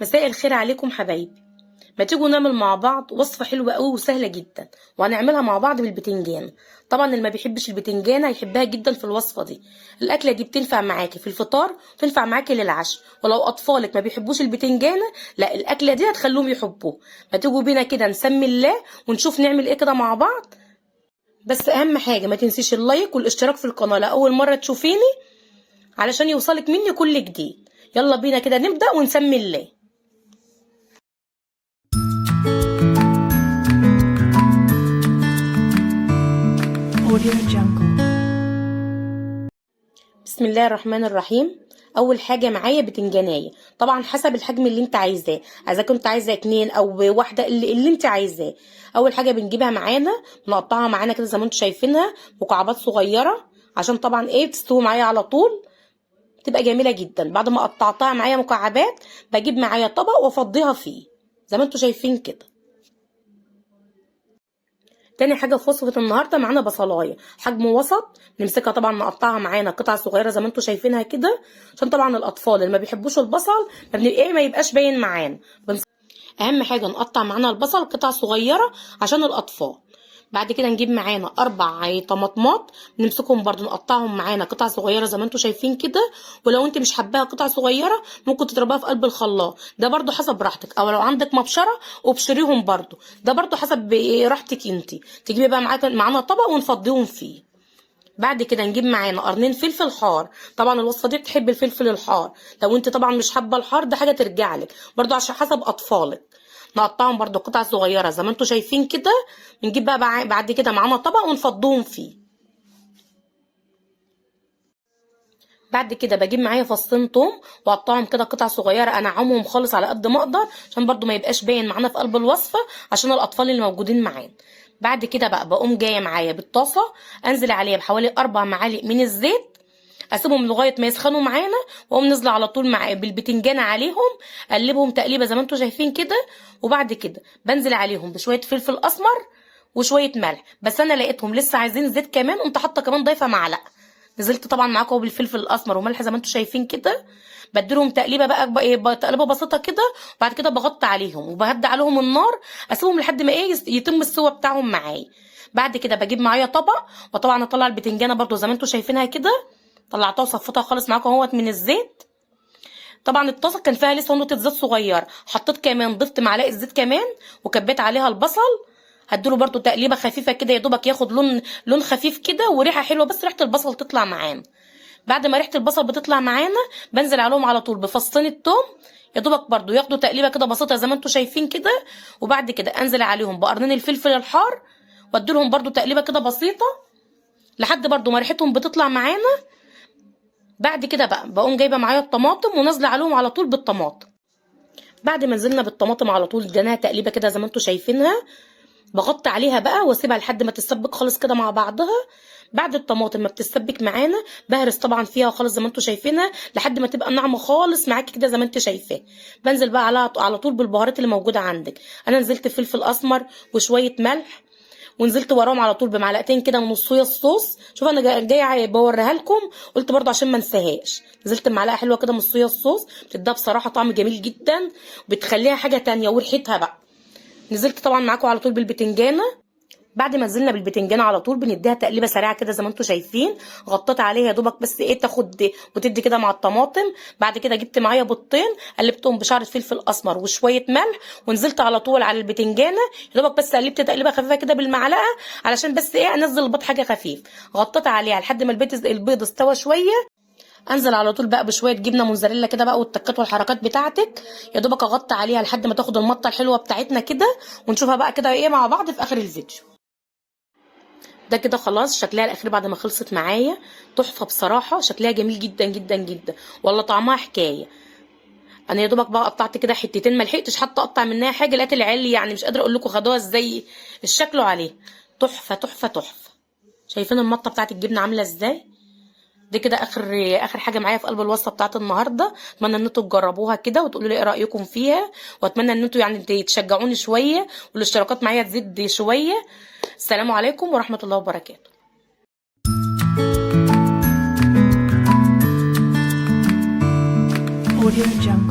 مساء الخير عليكم حبايبي. ما تيجوا نعمل مع بعض وصفة حلوة قوي وسهلة جدا، وهنعملها مع بعض بالبتنجان. طبعا اللي ما بيحبش البتنجان هيحبها جدا في الوصفة دي. الأكلة دي بتنفع معاكي في الفطار، تنفع معاكي للعشاء، ولو أطفالك ما بيحبوش البتنجانة لا الأكلة دي هتخليهم يحبوه. ما تيجوا بينا كده نسمي الله ونشوف نعمل ايه كده مع بعض. بس أهم حاجة ما تنسيش ال like والاشتراك في القناة لأول مرة تشوفيني علشان يوصلك مني كل جديد. يلا بينا كده نبدأ ونسمي الله. Audio Jungle. بسم الله الرحمن الرحيم. اول حاجة معايا بتنجانيه، طبعا حسب الحجم اللي انت عايزاه، اذا كنت عايزه 2 او واحدة اللي انت عايزاه. اول حاجة بنجيبها معانا نقطعها معانا كده زي ما انتم شايفينها مكعبات صغيرة، عشان طبعا ايه بتستوي معايا على طول، تبقى جميلة جدا. بعد ما قطعتها معايا مكعبات بجيب معايا طبق وافضيها فيه زي ما انتم شايفين كده. تاني حاجة في وصفه النهارده معانا بصلايه حجم وسط، نمسكها طبعا نقطعها معانا قطع صغيرة زي ما انتم شايفينها كده، عشان طبعا الاطفال اللي ما بيحبوش البصل ما يبقاش باين معانا. اهم حاجة نقطع معانا البصل قطع صغيرة عشان الاطفال. بعد كده نجيب معانا 4 طماطمات، نمسكهم برضو نقطعهم معانا قطع صغيرة زي ما انتم شايفين كده. ولو انت مش حباها قطع صغيرة ممكن تضربها في قلب الخلاط، ده برضو حسب راحتك، او لو عندك مبشرة وابشريهم برضو، ده برضو حسب راحتك انت. تجيبي بقى معانا طبق ونفضيهم فيه. بعد كده نجيب معانا قرنين فلفل حار، طبعا الوصفة دي بتحب الفلفل الحار، لو انت طبعا مش حابة الحار ده حاجة ترجع لك برضو عشان حسب اطفالك. نقطعهم برضو قطع صغيرة زي ما انتم شايفين كده. نجيب بقى بعد كده معانا طبق ونفضوهم فيه. بعد كده بجيب معايا فصين توم واقطعهم كده قطع صغيرة، انعمهم خالص على قد ما اقدر عشان برضو ما يبقاش باين معانا في قلب الوصفة، عشان الاطفال اللي موجودين معانا. بعد كده بقى بقوم جاية معايا بالطاسه، انزل عليها بحوالي 4 معالق من الزيت، اسيبهم لغاية ما يسخنوا معانا، واقوم نازله على طول مع بالبتنجان عليهم، اقلبهم تقليبه زي ما انتم شايفين كده. وبعد كده بنزل عليهم بشوية فلفل اسمر وشوية ملح، بس انا لقيتهم لسه عايزين زيت كمان، قمت حاطه كمان ضايفه معلقه. نزلت طبعا معاكم بالفلفل الاسمر وملح زي ما انتم شايفين كده. بديلهم تقليبه بقى تقليبه بسيطة كده، وبعد كده بغطي عليهم وبهدي عليهم النار، اسيبهم لحد ما ايه يتم السوا بتاعهم معايا. بعد كده بجيب معايا طبق، وطبعا اطلع البتنجانه برده زي ما انتم شايفينها كده، طلعتها وصفتها خالص معاكم اهوت من الزيت. طبعا الطاسه كان فيها لسه نقطة زيت صغيرة، حطيت كمان ضفت معلقه زيت كمان وكبيت عليها البصل، هديله برده تقليبه خفيفة كده يا دوبك ياخد لون خفيف كده وريحه حلوة، بس ريحه البصل تطلع معانا. بعد ما ريحه البصل بتطلع معانا بنزل عليهم على طول بفصين التوم، يا دوبك برده ياخدوا تقليبه كده بسيطة زي ما انتم شايفين كده. وبعد كده انزل عليهم بقرنين الفلفل الحار واديلهم برده تقليبه كده بسيطة لحد برده ما ريحتهم بتطلع معانا. بعد كده بقى بقوم جايبه معايا الطماطم ونازلة عليهم على طول بالطماطم. بعد ما نزلنا بالطماطم على طول اديناها تقليبه كده زي ما انتم شايفينها، بغطي عليها بقى واسيبها لحد ما تتسبك خالص كده مع بعضها. بعد الطماطم ما بتتسبك معانا بهرس طبعا فيها خالص زي ما انتم شايفينها لحد ما تبقى ناعمة خالص معاكي كده زي ما انت شايفاه. بنزل بقى على طول بالبهارات اللي موجودة عندك. انا نزلت فلفل اسمر وشوية ملح، ونزلت وراهم على طول بمعلقتين كده من الصويا الصوص. شوف انا جاية بوريها لكم، قلت برضو عشان ما انساهاش. نزلت بمعلقه حلوة كده من الصويا الصوص، بتديها بصراحة طعم جميل جدا وبتخليها حاجة تانية وريحتها بقى. نزلت طبعا معاكم على طول بالبتنجانه. بعد ما نزلنا بالبتنجانه على طول بنديها تقليبه سريعة كده زي ما انتم شايفين، غطيت عليها يا دوبك بس ايه تاخد وتدي كده مع الطماطم. بعد كده جبت معايا بيضتين قلبتهم بشعره فلفل اسمر وشوية ملح، ونزلت على طول على البتنجانه يا دوبك بس قلبت تقليبه خفيفة كده بالمعلقه علشان بس ايه انزل البيض حاجة خفيف. غطيت عليها لحد ما البيض استوى شوية. انزل على طول بقى بشوية جبنه موزاريلا كده بقى والتكات والحركات بتاعتك، يا دوبك اغطي عليها لحد ما تاخد المطه الحلوة بتاعتنا كده، ونشوفها بقى كده ايه مع بعض في اخر الفيديو. ده كده خلاص شكلها الاخير بعد ما خلصت معايا، تحفة بصراحة، شكلها جميل جدا جدا جدا والله، طعمها حكاية. انا يا دوبك بقى قطعت كده حتتين، ما لحقتش حتى اقطع منها حاجة، لقيت العيال يعني مش قادرة اقول لكم خدوها ازاي، الشكل عليه تحفة تحفة تحفة. شايفين المطه بتاعت الجبنة عامله ازاي؟ دي كده اخر حاجة معايا في قلب الوصفة بتاعت النهارده. اتمنى ان انتوا تجربوها كده وتقولوا لي ايه رايكم فيها، واتمنى ان انتوا يعني تشجعوني شوية والاشتراكات معايا تزيد شوية. السلام عليكم ورحمة الله وبركاته. Audio Jungle.